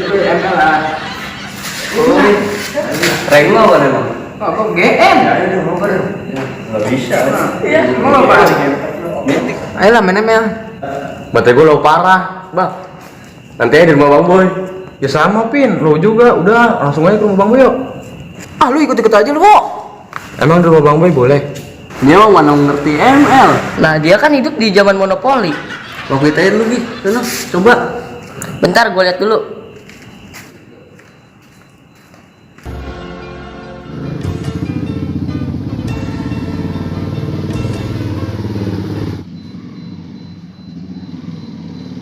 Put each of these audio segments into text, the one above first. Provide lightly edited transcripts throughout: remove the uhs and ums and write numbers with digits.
ML lah. Rank lo apa emang? Oh, kok GM? Nggak bisa. Iya, mau apa? Ayolah main ML. Baterai gue lo parah, bang. Nanti aja di rumah Bang Boy. Ya sama Pin, lo juga udah langsung aja ke rumah Bang Boy yuk. Ah, lu ikut-ikut aja lu kok. Emang di rumah Bang Boy boleh? Dia mah mana ngerti ML. Nah, dia kan hidup di zaman monopoli. Lo kita aja dulu Gi, sana, coba. Bentar, gue lihat dulu.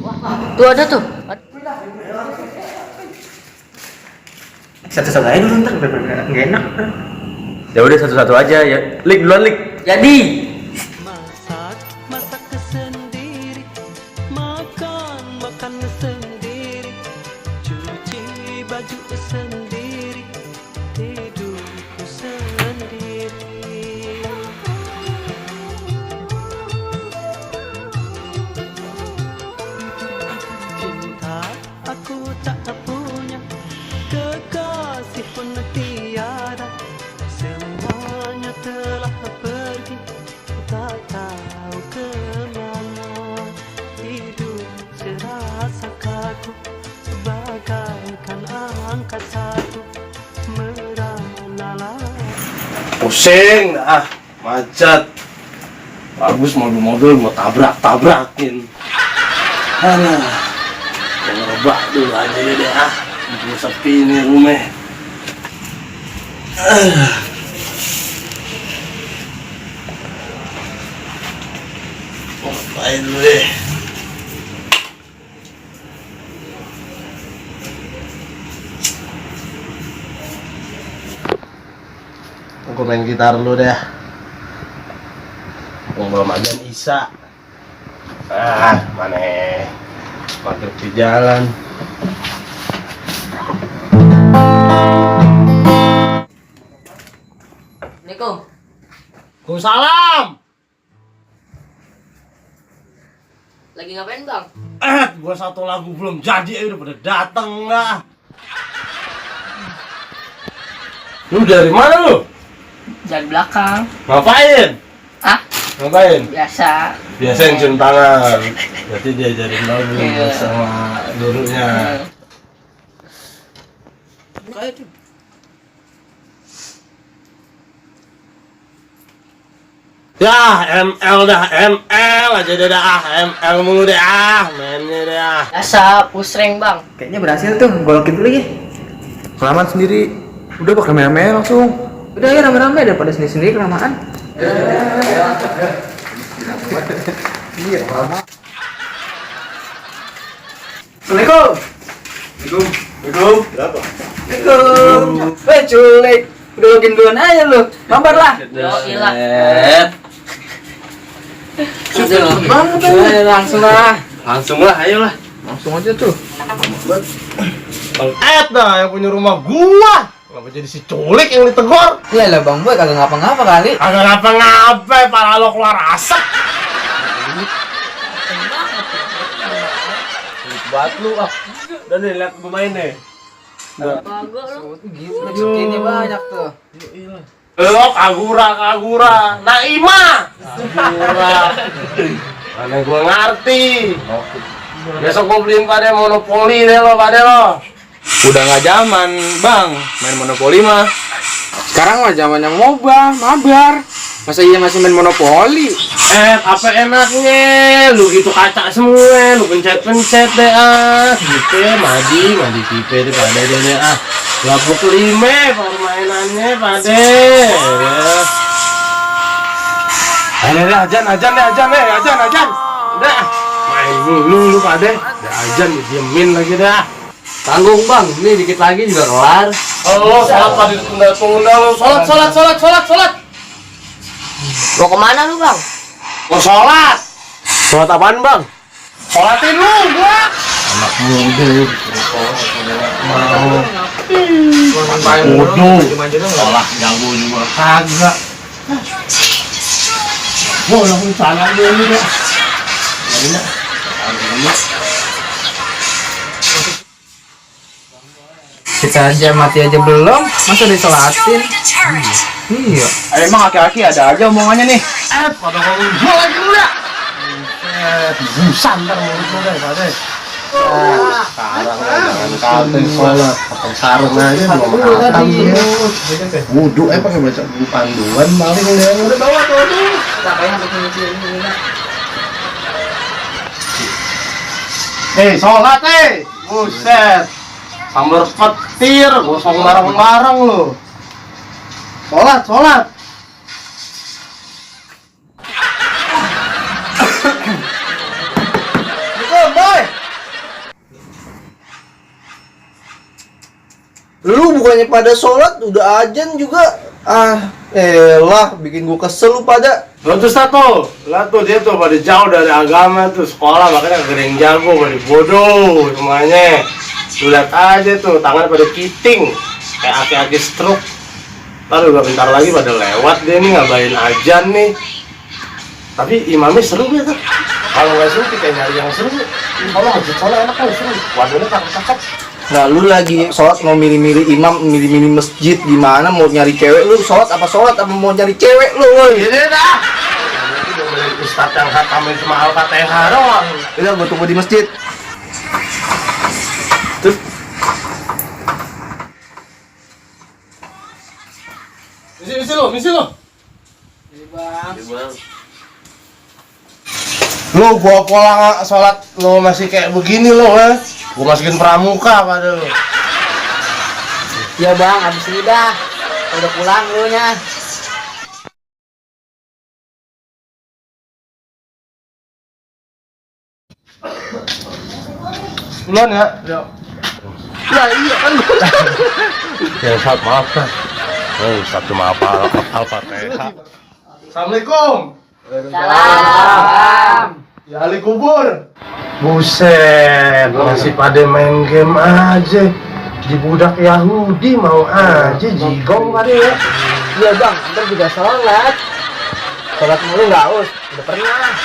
Wah, tuh ada tuh. Satu-satu aja dulu ntar, nggak enak. Ya udah satu-satu aja ya. Lik duluan Lik. Jadi, Masak sendiri, makan sendiri, cuci baju sendiri, tidur sendiri. Cinta aku tak punya, kekasih pun tiada, semuanya telah pergi, tak tahu kemana. Hidup serasa kaku, bagaikan angkasa merana. Pusing dah, macet. Bagus mobil-mobil mau tabrakin. Alah, mau ngerebak dulu aja deh ah. Udah sepi nih rumah. Ngapain dulu deh. Aku main gitar dulu deh. Aku belum ajan Isa. Mana maghrib di jalan. Assalamualaikum. Waalaikumsalam. Lagi ngapain, Bang? Gua satu lagu belum jadi, udah pada dateng dah. Lu dari mana lu? Dari belakang. Ngapain? Ah, Ngapain? biasa. Biasa yang cium tangan. Berarti diajarin lagu Iya. sama gurunya. Ya, ML dah, ML aja deh dah, ML mulu deh mainnya dah. Biasa push rank, Bang. Kayaknya berhasil tuh, golokin dulu ya. Kelamaan sendiri. Udah bakal main-main langsung. Udah ya rame-rame daripada sendiri-sendiri kelamaan. Assalamualaikum. Assalamualaikum. Berapa? Assalamualaikum. Weh culik. Udah login duluan aja lu. Mabar lah. Yo, ilah. Langsung lah. Langsung lah, ayolah. Langsung aja tuh. Bang Ed dah yang punya rumah gua. Kenapa jadi si culik yang ditegor? Iya lah Bang Boy kagak ngapa-ngapa kali. Agak ngapa-ngapa, pala lo keluar asap. Buat lu ah. Udah nih lihat pemain nih. Bagus lu. Gitu rezekinya banyak tuh. Lo kagura, Naima. Kagura. Mana gua ngerti. Besok gua beliin pada monopoli deh lo, pada lo. Udah nggak zaman, Bang. Main monopoli mah. Sekarang mah zamannya MOBA, mabar. Masa iya masih main monopoli? Apa enaknya? Lu gitu kaca semua, lu pencet-pencet deh ah. Gitu, madi tipe deh pada deh ah. Lagu kelima permainannya pada. Ya. Ajan. Udah. Main dulu lu pada. Ajan diemin lagi dah. Tanggung Bang, ini dikit lagi juga kelar. Oh, sholat tadi tunda lu. Sholat. Mau kemana lu, Bang? Mau sholat. Sholat apaan Bang? Sholatin lu gua. Anak muda. Mau. Wudu. Sholat jago juga kagak. Gua langsung salah dulu deh. Kita aja mati aja belum, masa disolatin? Iya. Emang aki-aki ada aja omongannya nih. Pada ngomong gua lagi lu dah. Busan ntar mulut lu deh, Pak. Sekarang jangan katain sholat, pakai sarung aja belum makan. Wudhu pakai baca buku panduan paling udah bawa tuh. Ngapain sampai sini? Sholat buset. Sambar petir, gosong bareng-bareng lu. Sholat. Lu bukannya pada sholat, udah ajan juga. Bikin gua kesel lu pada. Lo tuh satu, lah tuh dia tuh pada jauh dari agama tuh sekolah makanya kering jago, pada bodoh semuanya. Lu lihat aja tuh tangan pada kiting, kayak aki-aki stroke. Ntar juga bentar lagi pada lewat dia nih ngabain ajan nih. Tapi imamnya seru ya tuh. Kalau nggak seru kita nyari yang seru. Kalau masjid sholat enak kan seru. Wadahnya cakep-cakep. Nah lu lagi sholat mau milih-milih imam, milih-milih masjid, gimana mau nyari cewek lu? Sholat apa mau nyari cewek lu? Ini dah. Itu udah milih ustadz yang khatamin cuma Al-Fatihah doang. Udah gua tunggu di masjid. Misi lo. Lu gua pulang sholat lu masih kayak begini lu, Gua masukin pramuka pada lu. Ya bang, abis ini dah. Udah pulang lu nya. Duluan ya. Ya iya kan. Ya Ustaz maaf kan. Ustaz cuma Al-Fatihah. Assalamualaikum. Salam. Ya ahli kubur. Buset, masih pada main game aja. Di budak Yahudi mau aja jigong pada ya. Iya bang, ntar juga sholat. Sholat mulu nggak us, udah pernah.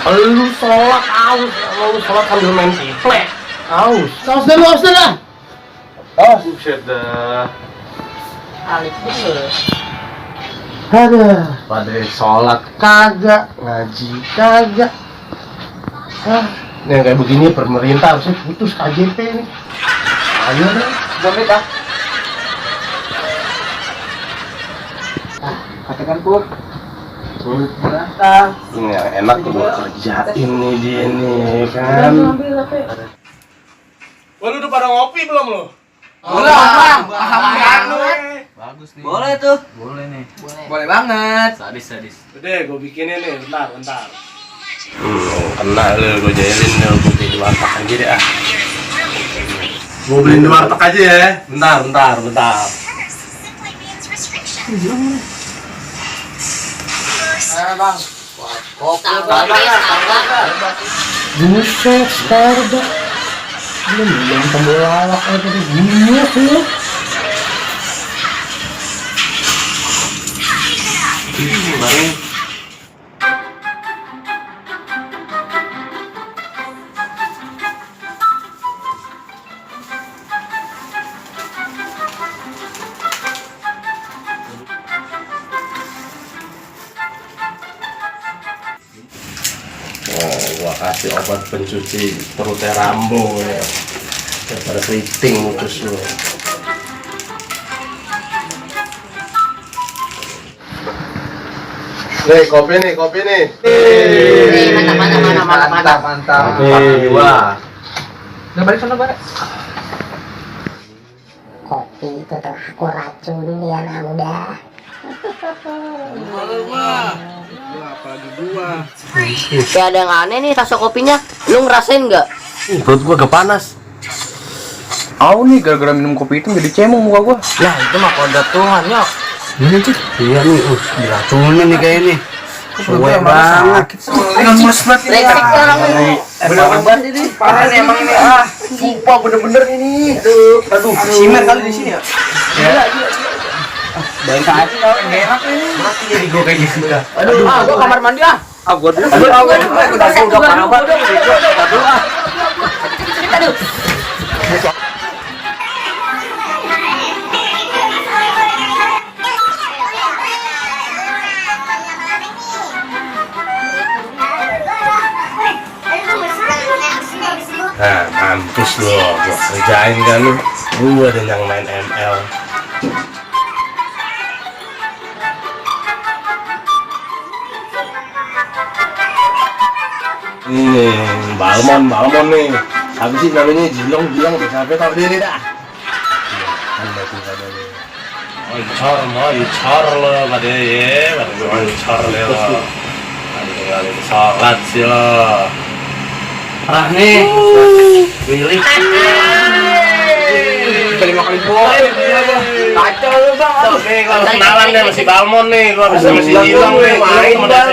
Lu sholat aus, lu sholat sambil main tiplek. Aus. Saus dah. Oh, buset dah. Alif dulu. Ada pada sholat kagak, ngaji kagak. Yang kayak begini pemerintah harusnya putus KJP nih. Ayo deh, Jamit ah. Katakan pur. Ini yang enak tuh gua kerjain nih dia nih kan. Wah, lu udah pada ngopi belum lo? Bang. Bagus nih. Boleh tuh. Boleh nih. Boleh banget. Sadis. Udah, gua bikinin nih, bentar. Kena lu, gua jailin lu, gua beli di warteg aja deh ah. Gua beliin di warteg aja ya. Bentar. Bang. Buset, Starbucks. Belum tembolawak aja deh, bunyet lu. Bareng. Gua kasih obat pencuci perutnya Rambo ya. Daripada keriting mucus lu. Nih, kopi nih. Mantap. Wah. Udah balik sana bareng. Kopi itu tuh aku racun ya anak muda. Kayak ada yang aneh nih rasa kopinya. Lu ngerasain nggak? Perut gua agak panas. Au nih gara-gara minum kopi itu jadi cemong muka gua. Lah itu mah kodrat Tuhan ya. Ini tuh. Iya nih, diracunin nih kayaknya nih. Suwe banget. Dengan mus banget ini. Brengsek orang ini. Bener-bener ini. Parah nih emang ini. Sumpah bener-bener ini. Aduh, simen kali di sini ya. Gila. Baik aja tau, enggak enak ini. Mati jadi gua kayak gitu dah. Aduh, gua kamar mandi ah. Gua dulu. Udah parah banget. Aduh. ngapain kan lu? Gua dan yang main ML. Ini balmon nih. Habis sih namanya Jilong sampai tahu diri dah. Moncar lo pada ye, moncar lo. Tinggal sholat sih lo. Parah nih. Milik. Terima kali boy. Kacau lu bang. Nih kalau kenalan deh masih balmon nih, gua masih Jilong nih. Main dah.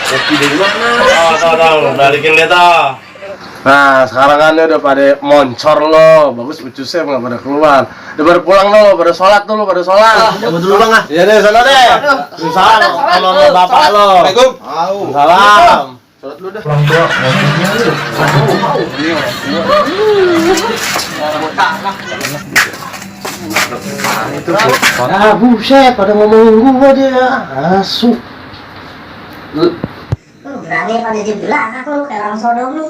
Kopi dari mana? Tahu, balikin dia toh. Nah, sekarang kan udah pada moncor lo, bagus ucusnya nggak pada keluar. Udah pada pulang lo, pada sholat tuh lo, pada sholat. Kamu dulu bang ah. Iya deh, sana deh. Salam sama bapak lo. Assalamualaikum. Salam. Sholat dulu dah. Ah, buset, pada ngomongin gua dia. Asu. Lu berani pada di belakang lu kayak orang sodom lu.